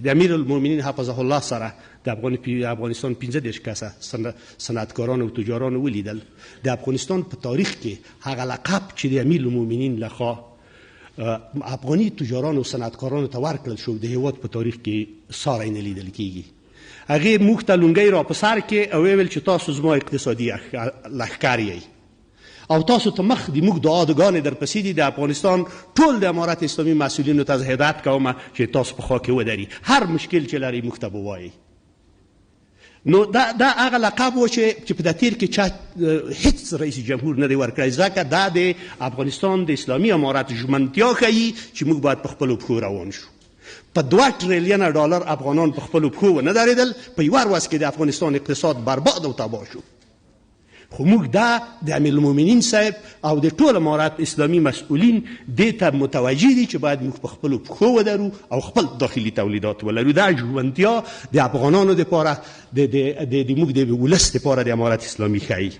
د امیر المؤمنین حفظه الله سره د افغانستان 35 کسه صنعتکاران او تجاران ولیدل. د افغانستان په تاریخ کې هغه لقب چې د امیر المؤمنین لخوا افغاني تجارانو او صنعتکارانو ته ورکړل شو، د هیواد په تاریخ کې ساری نه لیدل کیږي. هغې موږ ته لونګۍ را په سر کې او ویل چې تاسو زما اقتصادي لښکر یئ او تاسو ته مخ د موږ دعاګانې درپسې دي. د افغانستان ټول د امارت اسلامي مسؤلینو ته زه هدایت کوم چې تاسو په خوا کې ودري، هر مشکل چې لرئ موږ ته به ووایئ. نو دا هغه لقب و چې په تیر کې چا هیڅ رئیس جمهور نه دی ورکړی، ځکه دا د افغانستان د اسلامي امارت ژمنتیا ښیي چې موږ باید په خپلو پښو روان شو. په 2 ټریلیونه ډالر افغانان په خپلو پښو ونه درېدل، په یوه ورځ کې د افغانستان اقتصاد برباد او تباه شو. خو موږ دا د امیرالمؤمنین صاحب او د ټول امارت اسلامي مسؤلین دې ته متوجه دي چې باید موږ په خپلو پښو ودرو او خپل داخلي تولیدات ولرو. دا ژوندتیا د افغانانو دپاره، د موږ د ولس دپاره د امارت اسلامي ښیي.